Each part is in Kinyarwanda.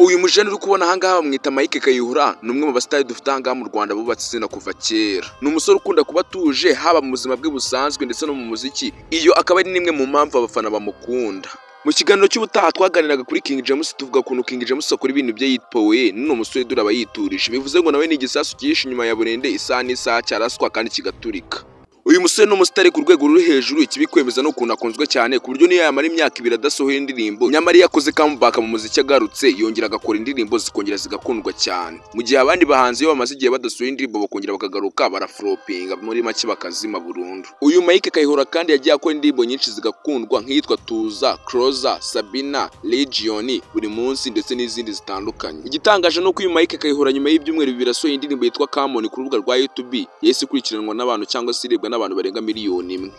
Uyu mujene uri kubona ahangaha bamwita Mike Kayihura, ni umwe mu basitari dufite ahangaha mu Rwanda bubatse izina kuva kera. Ni umusore ukunda kuba atuje, haba mu buzima bwe busanzwe ndetse no mu muziki. Iyo akaba ari n'imwe mu mpamvu abafana bamukunda. Mu kiganiro cy'ubutaha twaganiraga kuri King James, tuvuga ukuntu King James akora ibintu bye yipoye. N'uno musore dore aba yiturije, bivuze ngo nawe ni igisasu cyihishe inyuma ya burende, isaha n'isaha cyaraswa kandi kigaturika. Uyu musore ni umusitari ku rwego ruri hejuru. Ikibikwemeza ni ukuntu akunzwe cyane, ku buryo niyo yamara imyaka 2 adasohoye indirimbo, nyamara iyo akoze comeback mu muziki, agarutse yongera agakora indirimbo, zikongera zigakundwa cyane, mu gihe abandi bahanzi iyo bamaze igihe badasohoye indirimbo bakongera bakagaruka, baraflopinga, muri make bakazima burundu. Uyu Mike Kayihura kandi yagiye akora indirimbo nyinshi zigakundwa, nk'iyitwa Tuza, Closer, Sabina, Legion, Buri Munsi ndetse n'izindi zitandukanye. Igitangaje ni uko uyu Mike Kayihura nyuma y'ibyumweru 2 asohoye indirimbo yitwa Come On ku rubuga rwa YouTube, yahise ikurikiranwa n'abantu cyangwa se irebwa n'abantu barenga miliyoni 1.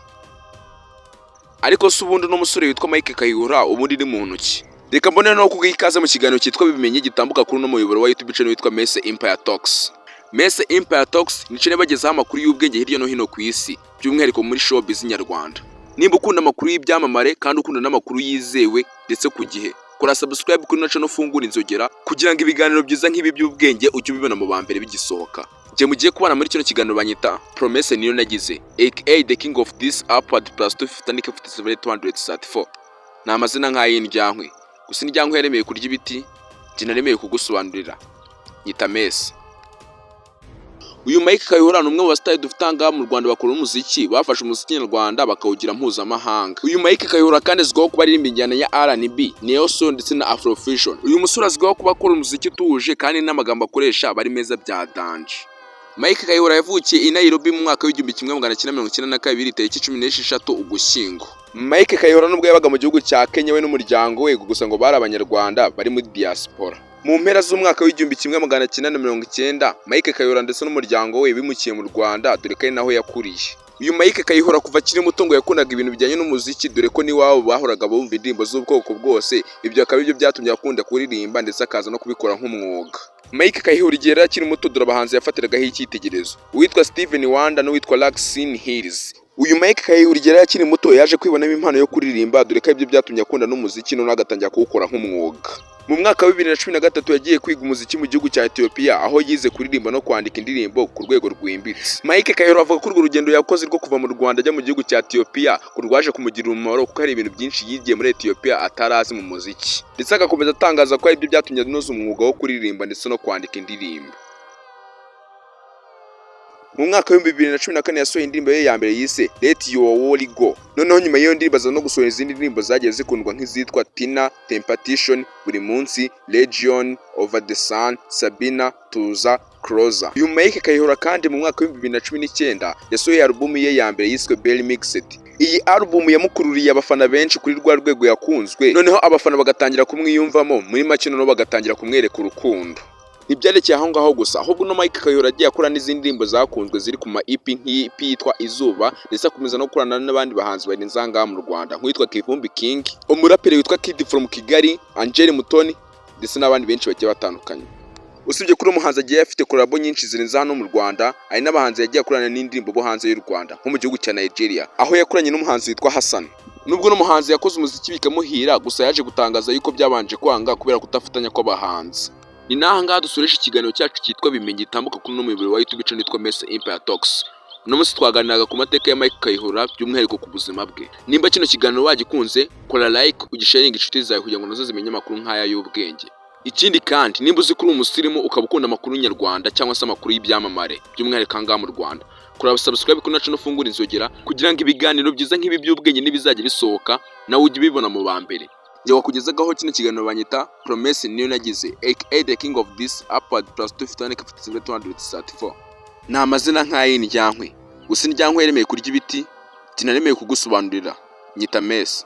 Ariko se ubundi uno musore witwa Mike Kayihura ubundi ni muntu ki? Reka mbone no kuguha ikaze mu kiganiro cyitwa Bimenye, gitambuka kuri uno muyoboro wa YouTube channel witwa Mese Empire Talks. Mese Empire Talks ni channel ibagezaho amakuru y'ubwenge hirya no hino ku isi, by'umwihariko muri showbiz nyarwanda. Nimba ukunda amakuru y'ibyamamare kandi ukunda n'amakuru yizewe ndetse ku gihe, kora subscribe kuri ino channel, ufungure inzogera kugira ngo ibiganiro byiza nk'ibi by'ubwenge ujye ubibona mu ba mbere bigisohoka. Njye mugiye kubana muri kino kiganiro banyita Promesse Niyo Nagize, aka the king of this upward plus 250 57 234. Ni amazina nk'ay'indyankwi, gusa indyankwi yaremeye kurya ibiti, njye naremeye kugusobanurira. Nyita Mese. Uyu Mike Kayihura ni umwe mu basitari dufite ahangaha mu Rwanda bakora umuziki, bafashe umuziki nyarwanda bakawugira mpuzamahanga. Uyu Mike Kayihura kandi azwiho kuba aririmba injyana ya R&B, Neo Soul ndetse na Afrofusion. Uyu musore azwiho kuba akora umuziki utuje, kandi n'amagambo akoresha aba ari meza bya danger. Mike Kayihura yavukiye i Nairobi mu mwaka w'1992, tariki 16 Ugushyingo. Mike Kayihura nubwo yabaga mu gihugu cya Kenya we n'umuryango we, gusa ngo bari Abanyarwanda bari muri diaspora. Mu mpera z'umwaka w'1990, Mike Kayihura ndetse n'umuryango we bimukiye mu Rwanda, dore ko ari naho yakuriye. Uyu Mike Kayihura kuva akiri muto ngo yakundaga ibintu bijyanye n'umuziki, dore ko n'iwabo bahoraga bumva indirimbo z'ubwoko bwose. Ibyo akaba aribyo byatumye akunda kuririmba ndetse akaza no kubikora nk'umwuga. Mike Kayihura igihe yari akiri muto, dore abahanzi yafatiragaho icyitegererezo: uwitwa Steven Wonder n'uwitwa Langston Hughes. Uyu Mike Kayihura igihe yari akiri muto yaje kwibonamo impano yo kuririmba, dore ko aribyo byatumye akunda n'umuziki, noneho agatangira kuwukora nk'umwuga. Mu mwaka wa 2013 yagiye kwiga umuziki mu gihugu cya Ethiopia, aho yize kuririmba no kwandika indirimbo ku rwego rwimbitse. Mike Kayihura avuga ko urwo rugendo yakoze rwo kuva mu Rwanda ajya mu gihugu cya Ethiopia ko rwaje kumugirira umumaro, kuko hari ibintu byinshi yigiye muri Ethiopia atari azi mu muziki, ndetse agakomeza atangaza ko aribyo byatumye anoza umwuga wo kuririmba ndetse no kwandika indirimbo. Mu mwaka w'2014 yasohoye indirimbo ye ya mbere yise Let Your Worry Go. Noneho nyuma y'iyo ndirimbo aza no gusohora izindi ndirimbo zagiye zikundwa nk'izitwa Tina, Temptation, Buri Munsi, Legion, Over the Sun, Sabina, Tuza, Closer. Uyu Mike Kayihura kandi mu mwaka w'2019 yasohoye alubumu ye ya mbere yiswe Berry Mixed. Iyi alubumu yamukururiye abafana benshi kuri rwa rwego yakunzwe, noneho abafana bagatangira kumwiyumvamo, muri make noneho bagatangira kumwereka urukundo. Ntibyarekeye aho ngaho gusa, ahubwo no Mike Kayihura agiye akora n'izindi ndirimbo zakunzwe ziri ku ma EP, nk'iyi EP yitwa Izuba, ndetse akomeza no gukorana n'abandi bahanzi barenze aha ngaha mu Rwanda, nk'uwitwa Kivumbi King, umuraperi witwa Kid from Kigali, Angel Mutoni ndetse n'abandi benshi bagiye batandukanye. Usibye kuri uyu muhanzi agiye afite collabo nyinshi zirenze hano mu Rwanda, hari n'abahanzi yagiye akorana n'indirimbo bo hanze y'u Rwanda, nko mu gihugu cya Nigeria, aho yakoranye n'umuhanzi witwa Hassan. Nubwo uno muhanzi yakoze umuziki bikamuhira, gusa yaje gutangaza yuko byabanje kwanga kubera kudafatanya kw'abahanzi. Ni n'aha ngaha dusoreje ikiganiro cyacu cyitwa Bimenye, gitambuka kuri uno muyoboro wa YouTube channel witwa Mese Empire Talks. Uno munsi twaganiraga ku mateka ya Mike Kayihura, by'umwihariko ku buzima bwe. Nimba kino kiganiro wagikunze, kora like, ugisharinga inshuti zawe kugira ngo nazo zimenye amakuru nk'aya y'ubwenge. Ikindi kandi, nimba uzi ko uri umusirimu, ukaba ukunda amakuru nyarwanda cyangwa se amakuru y'ibyamamare, by'umwihariko aha ngaha mu Rwanda, kora subscribe kuri naco, ufungura inzogera kugira ngo ibiganiro byiza nk'ibi by'ubwenge n'ibizajya bisohoka nawe ujye ubibona mu ba mbere. Njye wakugezagaho kino kiganiro banyita Promesse Niyo Nagize, aka the king of this upward plus 251 234. Ni amazina nk'ay'indyankwi, gusa indyankwi yaremeye kurya ibiti, njye naremeye kugusobanurira. Nyita Mese.